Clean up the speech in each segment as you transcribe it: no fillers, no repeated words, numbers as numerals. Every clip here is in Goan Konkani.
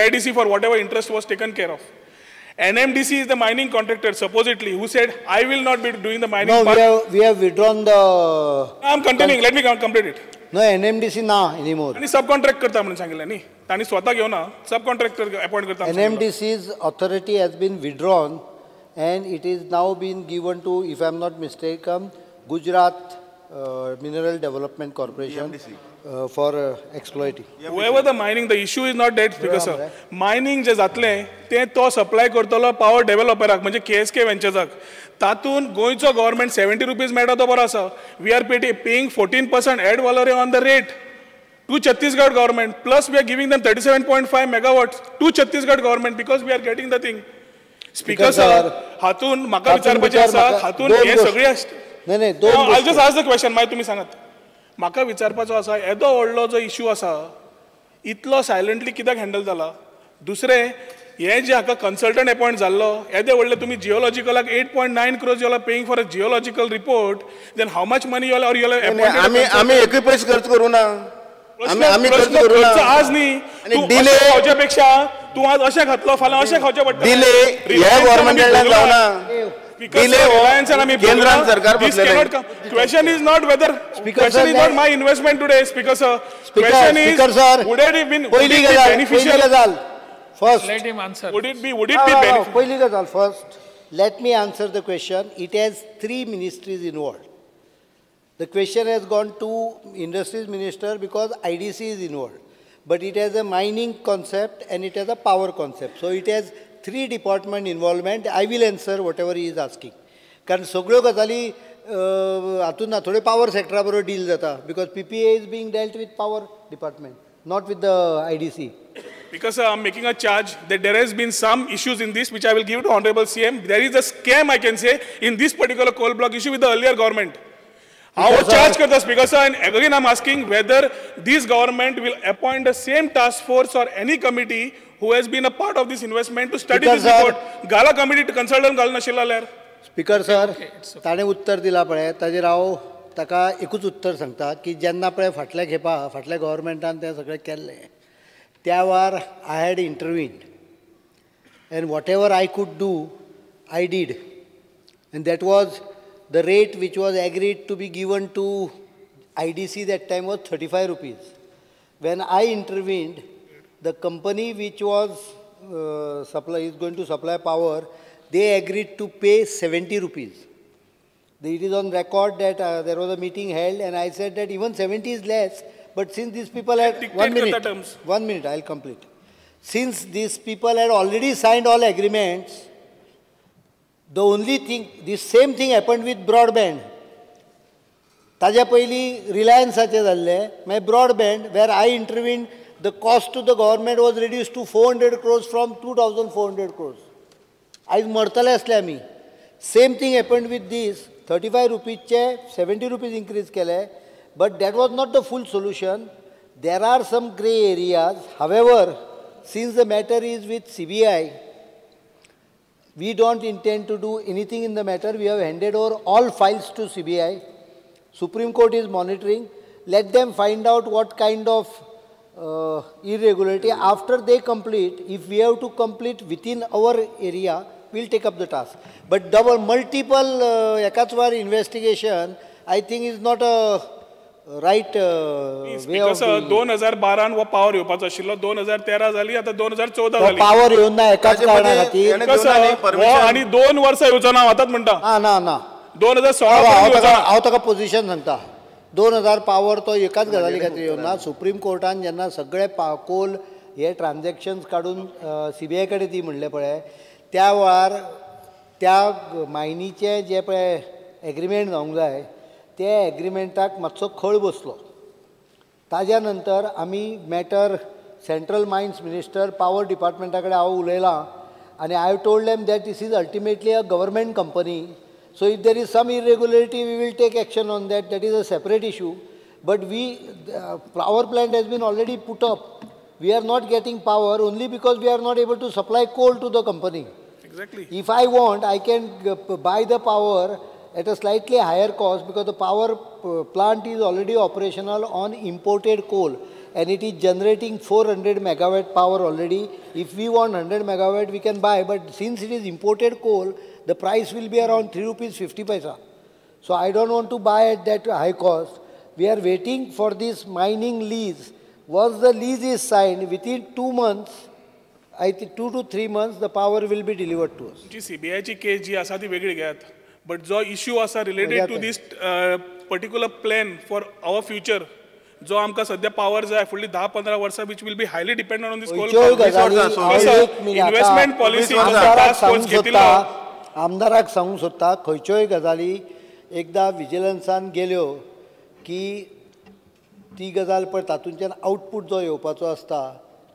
KIDC for whatever interest was taken care of. NMDC is the mining contractor supposedly who said I will not be doing the mining. No, we have withdrawn the. I am continuing. Let me complete it. No, NMDC ना anymore. आणि सब कॉन्ट्रॅक्ट करता म्हणून सांगितलं न्ही, तांणी स्वतः घेवना, सब कॉन्ट्रॅक्टर अपॉइंट करता. NMDC's authority has been withdrawn and it is now been given to, if I am not mistaken, Gujarat Mineral Development Corporation for exploiting. Whoever the mining, the issue is not that because sir, mining जे जातलें ते तो सप्लाय करतलो पावर डेव्हलपराक म्हणजे KSK वेंचर्साक. तातूंत गोंयचो गव्हर्मेंट 70 रुपीज मेळटा तो बरो आसा. We are paying 14% ad valorem on the rate to Chhattisgarh government, plus we are giving them 37.5 megawatts to Chhattisgarh government because we are getting the thing. Speaker sir, हातून म्हाका विचारपाचें आसा, हातून हे सगळे नाही. I just ask the question, मागीर तुमी सांगात. म्हाका विचारपाचो आसा, येदो व्हडलो जो इशू आसा इतलो सायलंटली कित्याक हँडल जाला? दुसरें, हे जे हाका कन्सल्टंट अपॉयंट जाल्लो, येदे व्हडले तुमी जियोलॉजिकलाक 8.9 crores you are paying for a geological report, then how much money you are you are appointed? आमी एकूय पयस खर्च करूं ना. खर्च आज न्ही, तूं खावच्या पेक्षा तूं आज अशें खातलो, फाल्यां अशें खावचें पडटा. डिले ह्या गव्हर्मेंटान जावना. Question is not whether, question is not my investment today, Speaker sir. Question is, would it have been beneficial? First, let him answer. Would it be beneficial? Pahili gazal, first, let me answer the question. It has three ministries involved. The question has gone to Industries Minister because IDC is involved. But it has a mining concept and it has a power concept. So it has three department involvement. I will answer whatever he is asking. कारण सगळ्यो गजाली हातून ना थोडे पावर सेक्टरा बरोबर डील जाता because PPA is being dealt with power department, not with the IDC. Because I am making a charge that there has been some issues in this which I will give to Honorable CM. There is a scam, I can say, in this particular coal block issue with the earlier government. हांव चार्ज करता Speaker sir, and again I am asking whether this government will appoint the same task force or any committee who has been a part of this investment to study this report. Gala committee consultant घालून नाशिल्लो जाल्यार. स्पीकर सर, ताणें उत्तर दिलां पळय ताजेर हांव ताका एकूच उत्तर सांगता की जेन्ना पळय फाटल्या खेपा फाटल्या गव्हर्मेंटान तें सगळें केल्लें त्या वेळार I had intervened and whatever I could do I did, and that was the rate which was agreed to be given to IDC that time was 35 rupees. When I intervened, the company which was is going to supply power, they agreed to pay 70 rupees. It is on record that there was a meeting held and I said that even 70 is less, but since these people had, one minute, I'll complete. Since these people had already signed all agreements, the only thing, this same thing happened with broadband. ताज्या पयलीं रिलायन्साचें जाल्लें, मागीर broadband where I intervened, the cost to the government was reduced to 400 crores from 2,400 crores. आयज मरतले आसले आमी. Same thing happened with this, 35 रुपीजचे 70 rupees increase केले, but that was not the full solution. There are some grey areas. However, since the matter is with CBI, we don't intend to do anything in the matter. We have handed over all files to CBI. Supreme Court is monitoring. Let them find out what kind of irregularity. After they complete, if we have to complete within our area, we'll take up the task. But double, multiple ekaच var investigation, I think is not a right way of doing. 2012 हो पावर येवपाचो आशिल्लो, 2013 जाली, आतां 2014 जाली. पावर येवन ना एकाच कारणा खातीर. आनी 2 वर्सां येवचो ना, आतांच म्हणटा. ना ना 2016 हांव ताका पोझिशन सांगता. 2000 पावर तो एकाच गजाली खातीर येवन ना. सुप्रीम कोर्टान जेन्ना सगळे कोल हे ट्रान्झॅक्शन्स काडून सीबीआय कडेन दी म्हणलें पळय, त्या वेळार त्या मायनीचें जें पळय एग्रीमेंट जावंक जाय त्या एग्रीमेंटाक मातसो खळ बसलो. ताज्या नंतर आमी matter central mines minister power डिपार्टमेंटा कडेन हांव उलयलां आनी I have told them that this is ultimately a government company. So if there is some irregularity, we will take action on that. That is a separate issue. But we, power plant has been already put up. We are not getting power only because we are not able to supply coal to the company. Exactly. If I want, I can buy the power at a slightly higher cost because the power plant is already operational on imported coal. and it is generating 400 megawatt power already. If we want 100 megawatt, we can buy, but since it is imported coal, the price will be around 3 rupees 50 paisa. So I don't want to buy at that high cost. We are waiting for this mining lease. Once the lease is signed, within 2 months, I think 2 to 3 months, the power will be delivered to us. G सीबीआयची केस जी आसा ती वेगळी घेयात, बट जो इश्यू आसा related to this particular plan for our future, जो आमकां सद्या पावर जाय फुडली 10-15 वर्सां, which will be highly dependent on this coal. Investment policy आमदाराक सांगूंक सोदता, खंयच्योय गजाली एकदां विजिलन्सान गेल्यो की ती गजाल पळय तातूंतल्यान आउटपूट जो येवपाचो आसता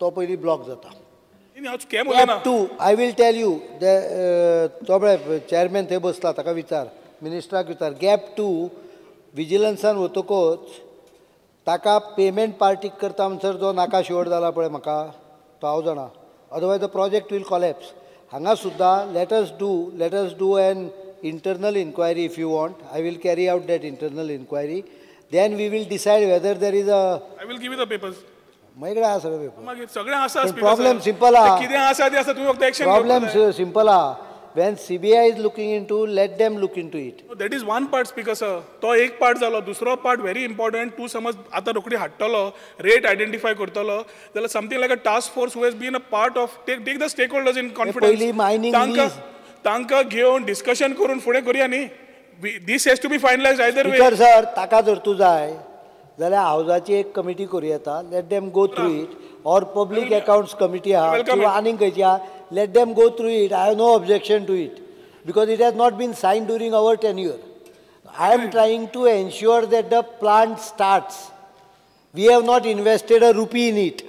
तो पयलीं ब्लॉक जाता. Two, I will tell you, तो पळय चेअरमॅन थंय बसला ताका विचार, मिनिस्टराक विचार. गॅप टू विजिलन्सान वतकच ताका पेमेंट पार्टीक करता म्हणसर जो नाका शिवड जाला पळय म्हाका तो हांव जाणा, otherwise the project will collapse. हांगा सुद्दां let us do an internal inquiry if you want. I will carry out that internal inquiry. Then we will decide whether there is a. I will give you the papers. माझ्याकडे आहा सगळे पेपर. मागीर सगळें आसा. प्रॉब्लेम सिंपल आहा. कितें आसा तें आसा, तुमी फक्त एक्शन. प्रॉब्लेम सिंपल आहा. When CBI is looking into, let them look into it. That is one part, Speaker sir. तो एक पार्ट जालो. दुसरो पार्ट व्हेरी इम्पॉर्टंट, तूं समज आतां रोखडी हाडटलो, रेट आयडेंटिफाय करतलो जाल्यार something like a task force who has been a part of, take the stakeholders in confidence. पयलीं मायनींग लीज तांकां घेवन डिस्कशन करून फुडें करुया न्ही. This has to be finalised either way. Speaker sir, ताका जर तूं जाय जाल्यार हावजाची एक कमिटी करूं येता, let them go through it, or public accounts committee आहा किंवा आनीक खंयची आहा, let them go through it. I have no objection to it because it has not been signed during our tenure. I am trying to ensure that the plant starts. We have not invested a rupee in it.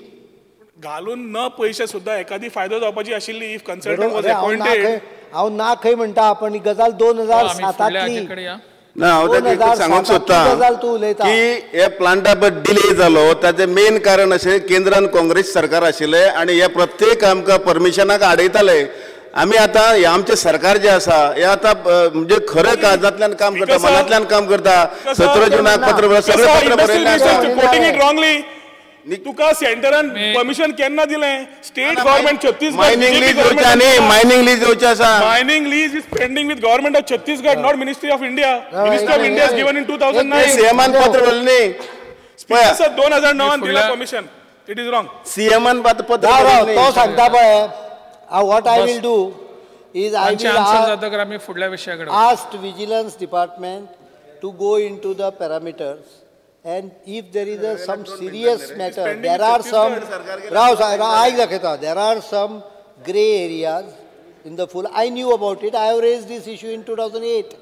घालून न पयशे सुद्दां एखादी फायदो जावपाची आशिल्ली if consultant was appointed. हांव ना खंय म्हणटा, पण ही गजाल 2007 ना हांव ताका सांगूंक सोदता की हे प्लांटा पळय डिले जालो ताचें मेन कारण अशें केंद्रान काँग्रेस सरकार आशिल्लें आनी हे प्रत्येक आमकां परमिशनाक आडयताले. आमी आतां हें आमचें सरकार जें आसा हें आतां म्हणजे खरें काळजांतल्यान काम करता, मनांतल्यान काम करता. 17 जुनाक पत्र सगळें पत्र बरयल्लें आसा. तुका सेंटरान परमिशन केन्ना दिलें? State government Chhattisgarh mining lease येवचें न्ही, मायनींग लीज येवचें आसा. Mining lease is pending with government of Chhattisgarh, not ministry of India. Ministry of India is given in 2009. सीएमान पत्र बरयलें न्ही. स्पीकर सर, 2009 दिलां परमिशन. It is wrong. सीएमान पत्र बरयलें. तो सांगता पळय, what I will do is I will ask vigilance department to go into the parameters. And if there is a, some serious matter, there are some, there are some grey areas in the full. I knew about it. I have raised this issue in 2008.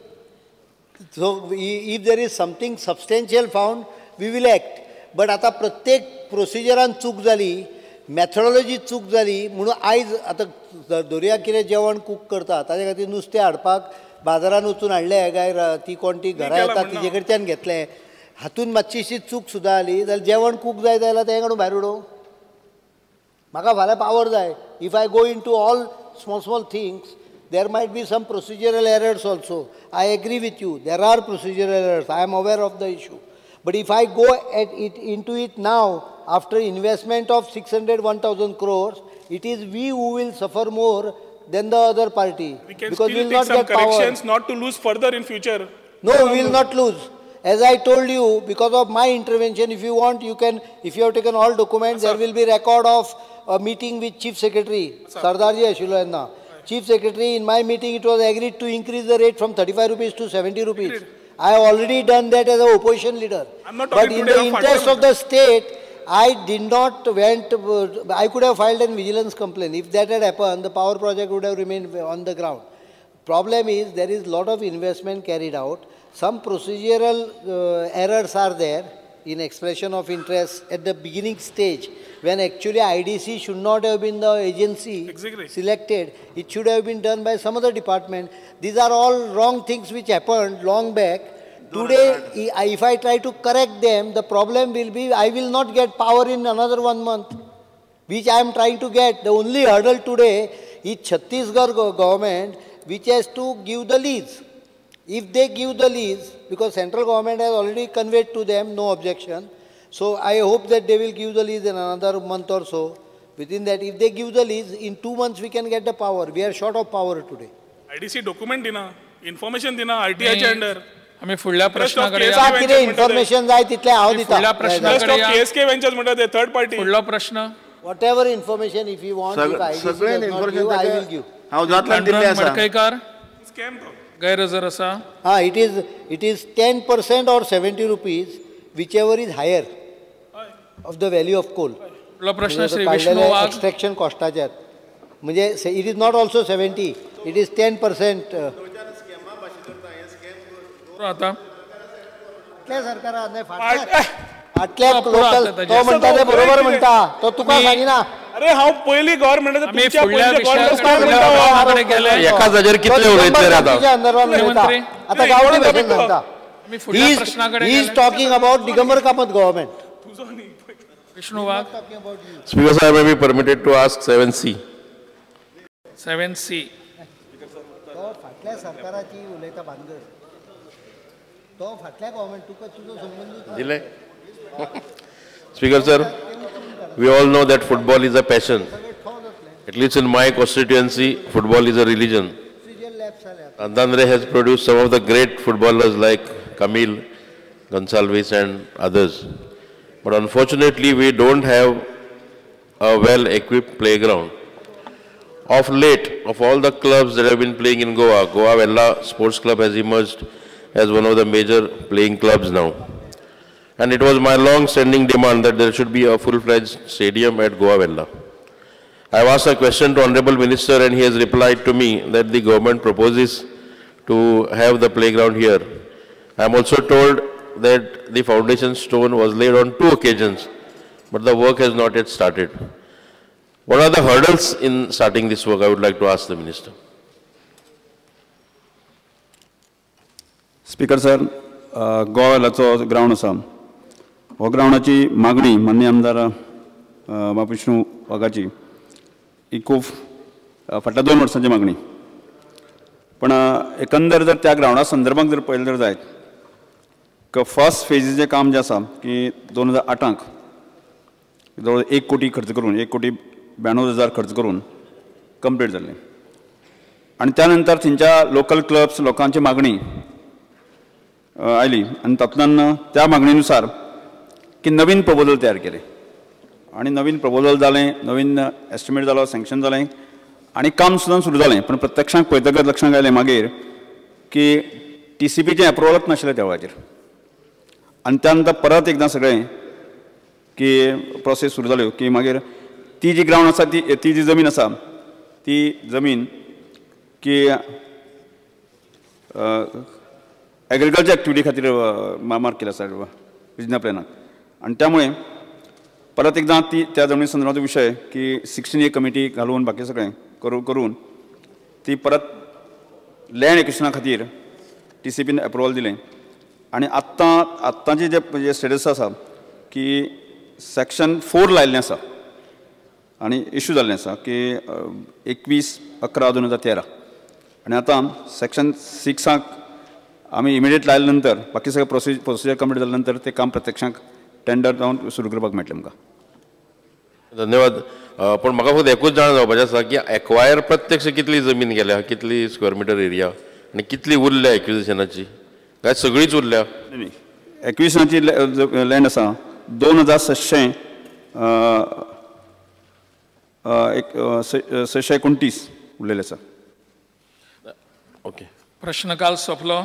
So if there is something substantial found, we will act. But आता प्रत्येक प्रोसिजरान चूक जाली, मेथडॉलॉजी चूक जाली म्हणून आयज आतां दर्या कितें जेवण कूक करता ताजे खातीर नुस्तें हाडपाक बाजारान वचून हाडलें काय ती कोण ती घरा येता तिजे कडच्यान घेतलें, हातून मातशीशी चूक सुद्दां जाली जाल्यार जेवण कूक जाय जाल्यार तें काडून भायर उडोवं. म्हाका फाल्यां पावर जाय. If I go into all small small things, there might be some procedural errors also. I agree with you, there are procedural errors. I am aware of the issue. But if I go at it into it now, after investment of 601,000 crores, it is we who will suffer more than the other party. We can because still we will take not some get corrections, power. Not to lose further in future. No, we will not lose. As I told you, because of my intervention, if you want, you can, if you have taken all documents, there will be record of a meeting with Chief Secretary, Sardarji Ashilo Enna. Chief Secretary, in my meeting, it was agreed to increase the rate from 35 rupees to 70 rupees. Agreed. I have already done that as an opposition leader. I'm not but in the interest of the state, I did not went, I could have filed a vigilance complaint. If that had happened, the power project would have remained on the ground. Problem is, there is lot of investment carried out. Some procedural errors are there in expression of interest at the beginning stage, when actually IDC should not have been the agency selected. It should have been done by some other department. These are all wrong things which happened long back. Today, if I try to correct them, the problem will be I will not get power in another 1 month, which I am trying to get. The only hurdle today is Chhattisgarh government, which has to give the lease. If they give the lease, because central government has already conveyed to them, no objection. So I hope that they will give the lease in another month or so. Within that, if they give the lease, in 2 months we can get the power. We are short of power today. IDC document दिना, information दिना, RTI under. आम्ही फुडल्या प्रश्नाकडे कितें इन्फॉर्मेशन जाय तितलें हांव दिता. फुडल्या प्रश्नाकडे KSK ventures म्हणटा ते थर्ड पार्टी. फुडलो प्रश्न. Whatever information if you want, if IDC does not give, I will give. हांव जातल्यान दिल्लें आसा. मडकयकार स्कॅम तो गैरहजर आसा. हां, it is 10% or 70 rupees, whichever is higher of the value of coal. फुडलो प्रश्न श्री विष्णू वाघ. एक्स्ट्रॅक्शन कॉस्टाचेर म्हणजे it is not also 70, it is 10%. आता फाटल्या सरकारान न्हय, फाटल्या लोकल तो म्हणटा ते बरोबर म्हणटा, तो तुका सांगिना. अरे हांव पयलीं गव्हर्मेंटाचो एका जाग्यार कितले उलयतले रे आतां. आतां गांवठी भाशेन सांगता. He is talking about Digambar Kamat government. Vishnu Wagh. Speaker sir, may be permitted to ask 7C. 7C. तो फाटल्या सरकाराची उलयता भानगड. तो फाटल्या गव्हर्मेंट तुका तुजो संबंद दिले. Speaker sir, we all know that football is a passion. At least in my constituency, football is a religion. Andandre has produced some of the great footballers like Camille Gonsalves and others. But unfortunately, we don't have a well-equipped playground. Of late, of all the clubs that have been playing in Goa, Goa Vella Sports Club has emerged as one of the major playing clubs now. And it was my long-standing demand that there should be a full-fledged stadium at Goa Vella. I have asked a question to Honorable Minister and he has replied to me that the government proposes to have the playground here. I am also told that the foundation stone was laid on 2 occasions, but the work has not yet started. What are the hurdles in starting this work? I would like to ask the Minister. Speaker sir, Goa वेल्लाचो ground आसा. हो ग्रावंडाची मागणी माननीय आमदार बाब विष्णू वाघाची ही खूब फाटल्या 2 वर्सांची मागणी. पण एकंदर जर त्या ग्रावंडा संदर्भात जर पळयलें जर जायत फर्स्ट फेजीचें काम जें आसा की 2008 जवळ 1 कोटी खर्च करून 1,92,000 खर्च करून कंप्लीट जाल्लें. आनी त्या नंतर थंयच्या लोकल क्लब्स लोकांची मागणी आयली आनी तातूंतल्यान त्या मागणीनुसार की नवीन प्रपोजल तयार केलें आनी नवीन प्रपोजल जालें, नवीन एस्टिमेट जालो, सँक्शन जालें आनी काम सुद्दां सुरू जालें. पण प्रत्यक्षांत पळयतकच लक्षांत आयलें मागीर की टीसीपीचें एप्रुवलच नाशिल्लें त्या वेळाचेर. आनी त्या नंतर परत एकदां सगळें की प्रोसेस सुरू जाल्यो की मागीर ती जी ग्रावंड आसा ती जी जमीन आसा ती जमीन की एग्रीकल्चर एक्टिविटी खातीर मार्क केला आसा रिजनल प्लॅनाक. आनी त्यामुळे परत एकदां ती त्या जमनी संदर्भाचो विशय की 16A committee घालून बाकी सगळें करून ती परत लँड एक्विजिशना खातीर टीसीपीन एप्रुवल दिलें. आनी आत्तां आत्तांचे जे स्टेटस आसा की सेक्शन 4 लायिल्लें आसा आनी इशू जाल्लें आसा की 21/11/2013 आनी आतां सेक्शन 6 आमी इमिडिएट लायले नंतर बाकी सगळें प्रोसिजर कंप्लीट जाले नंतर ते काम प्रत्यक्षांत टेंडर जावन सुरू करपाक मेळटलें आमकां. धन्यवाद. पण म्हाका फक्त एकूच जाणा जावपाचें आसा की एक्वायर प्रत्यक्ष कितली जमीन गेल्या, कितली स्क्वेअर मिटर एरिया आनी कितली उरल्या एक्विजिशनाची? काय सगळीच उरल्या? न्ही, एक्विजिशनाची लँड आसा 2700 629 उरलेले आसा. ओके, प्रश्नकाल सोंपलो.